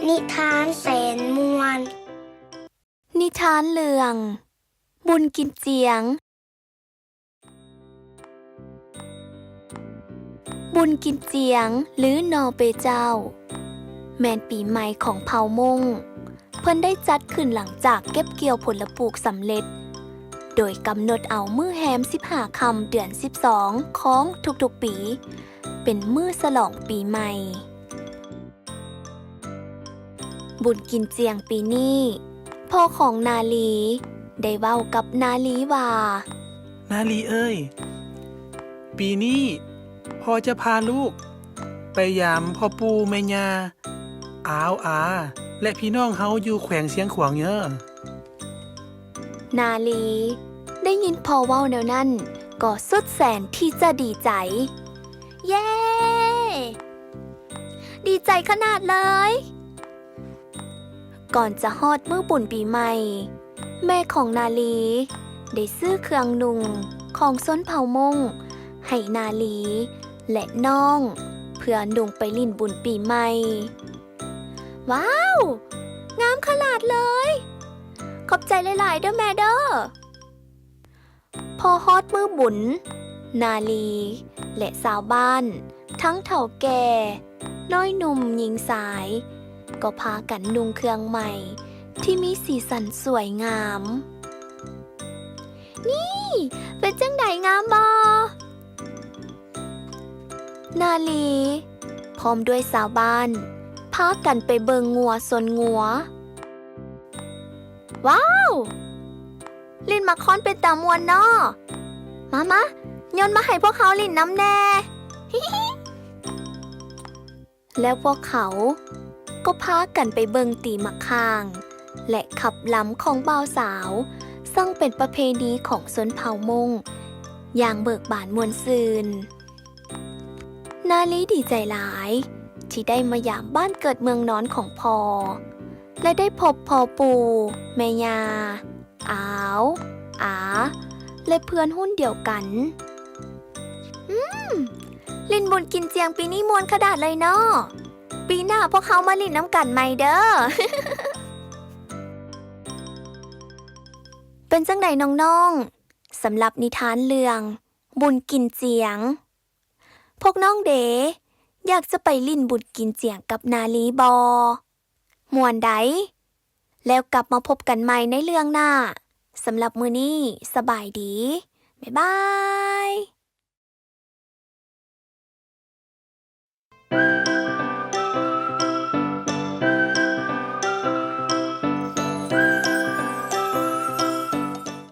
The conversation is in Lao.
ນິທານແສນມ່ວນ. ນິທານເລື່ອງ ບຸນກິນຈຽງ. ບຸນກິນຈຽງ ຫຼື ນໍເປເຈົ້າ ແມ່ນປີໃໝ່ຂອງເຜົ່າມົ້ງ. ເພິ່ນໄດ້ຈັດຂຶ້ນຫຼັງຈາກເກັບກ່ຽວຜົນລະປູກສຳເລັດ, ໂດຍກຳນົດເອົາມື້ແຮມສິບຫ້າຄ່ຳເດືອນສິບສອງຂອງທຸກໆປີ ເປັນມື້ສະຫຼອງປີໃໝ່. ບຸນກິນຈຽງປີນີ້, ພໍ່ຂອງນາລີໄດ້ເວົ້າກັບນາລີວ່າ, ນາລີເອີຍ, ປີນີ້ພໍ່ຈະພາລູກໄປຢາມພໍ່ປູ່ແມ່ຍ່າ, ອາວອາ ແລະ ພີ່ນ້ອງເຮົາຢູ່ແຂວງຊຽງຂວາງເດີ້. ນາລີໄດ້ຍິນພໍ່ເວົ້າແນວນັ້ນ ກໍສຸດແສນທີ່ຈະດີໃຈ. ເຢ້! ດີໃຈຂະໜາດເລີຍ! ກ່ອນຈະຮອດມື້ບຸນປີໃໝ່, ແມ່ຂອງນາລີໄດ້ຊື້ເຄື່ອງນຸ່ງຂອງຊົນເຜົ່າມົ້ງໃຫ້ນາລີແລະນ້ອງ ເພື່ອນຸ່ງໄປຫຼິ້ນບຸນປີໃໝ່. ວ້າວ! ງາມຂະໜາດເລີຍ! ຂອບໃຈຫຼາຍໆເດີ້ແມ່ເດີ້. ພໍຮອດມື້ບຸນ, ນາລີ ແລະ ຊາວບ້ານ ທັງເຖົ້າແກ່, ນ້ອຍໜຸ່ມ, ຍິງຊາຍ ກໍພາກັນນຸ່ງເຄື່ອງໃໝ່ທີ່ມີສີສັນສວຍງາມ. ນີ້ ເປັນຈັ່ງໃດ, ງາມບໍ່? ນາລີ ພ້ອມດ້ວຍຊາວບ້ານ ພາກັນໄປເບິ່ງງົວຊົນງົວ. ວ້າວ! ຫຼິ້ນໝາກຄອນເປັນຕາມ່ວນເນາະ. ມາໆ, ໂຍນມາໃຫ້ພວກເຮົາຫຼິ້ນນຳແດ່. ແລ້ວພວກເຂົາກໍພາກັນໄປເບິ່ງຕີໝາກຂ່າງ ແລະ ຂັບລຳຂອງບ່າວສາວ, ເຊິ່ງເປັນປະເພນີຂອງຊົນເຜົ່າມົ້ງຢ່າງເບີກບານມ່ວນຊື່ນ. ນາລີດີໃຈຫຼາຍທີ່ໄດ້ມາຢາມບ້ານເກີດເມືອງນອນຂອງພໍ່ ແລະ ໄດ້ພົບພໍ່ປູ່, ແມ່ຍ່າ, ອາວ, ອາ ແລະ ເພື່ອນຮຸ່ນດຽວກັນ. ອືມ, ຫຼິ້ນບຸນກິນຈຽງປີນີ້ມ່ວນຂະໜາດເລີຍເນາະ. ປີໜ້າພວກເຮົາມາຫຼິ້ນນຳກັນໃໝ່ເດີ້. ເປັນຈັ່ງໃດນ້ອງໆ ສຳລັບນິທານເລື່ອງບຸນກິນຈຽງ? ພວກນ້ອງເດ ຢາກຈະໄປຫຼິ້ນບຸນກິນຈຽງກັບນາລີບໍ່? ມ່ວນໃດ? ແລ້ວກັບມາພົບກັນໃໝ່ໃນເລື່ອງໜ້າ. ສຳລັບມື້ນີ້ ສະບາຍດີ. ບາຍບາຍ.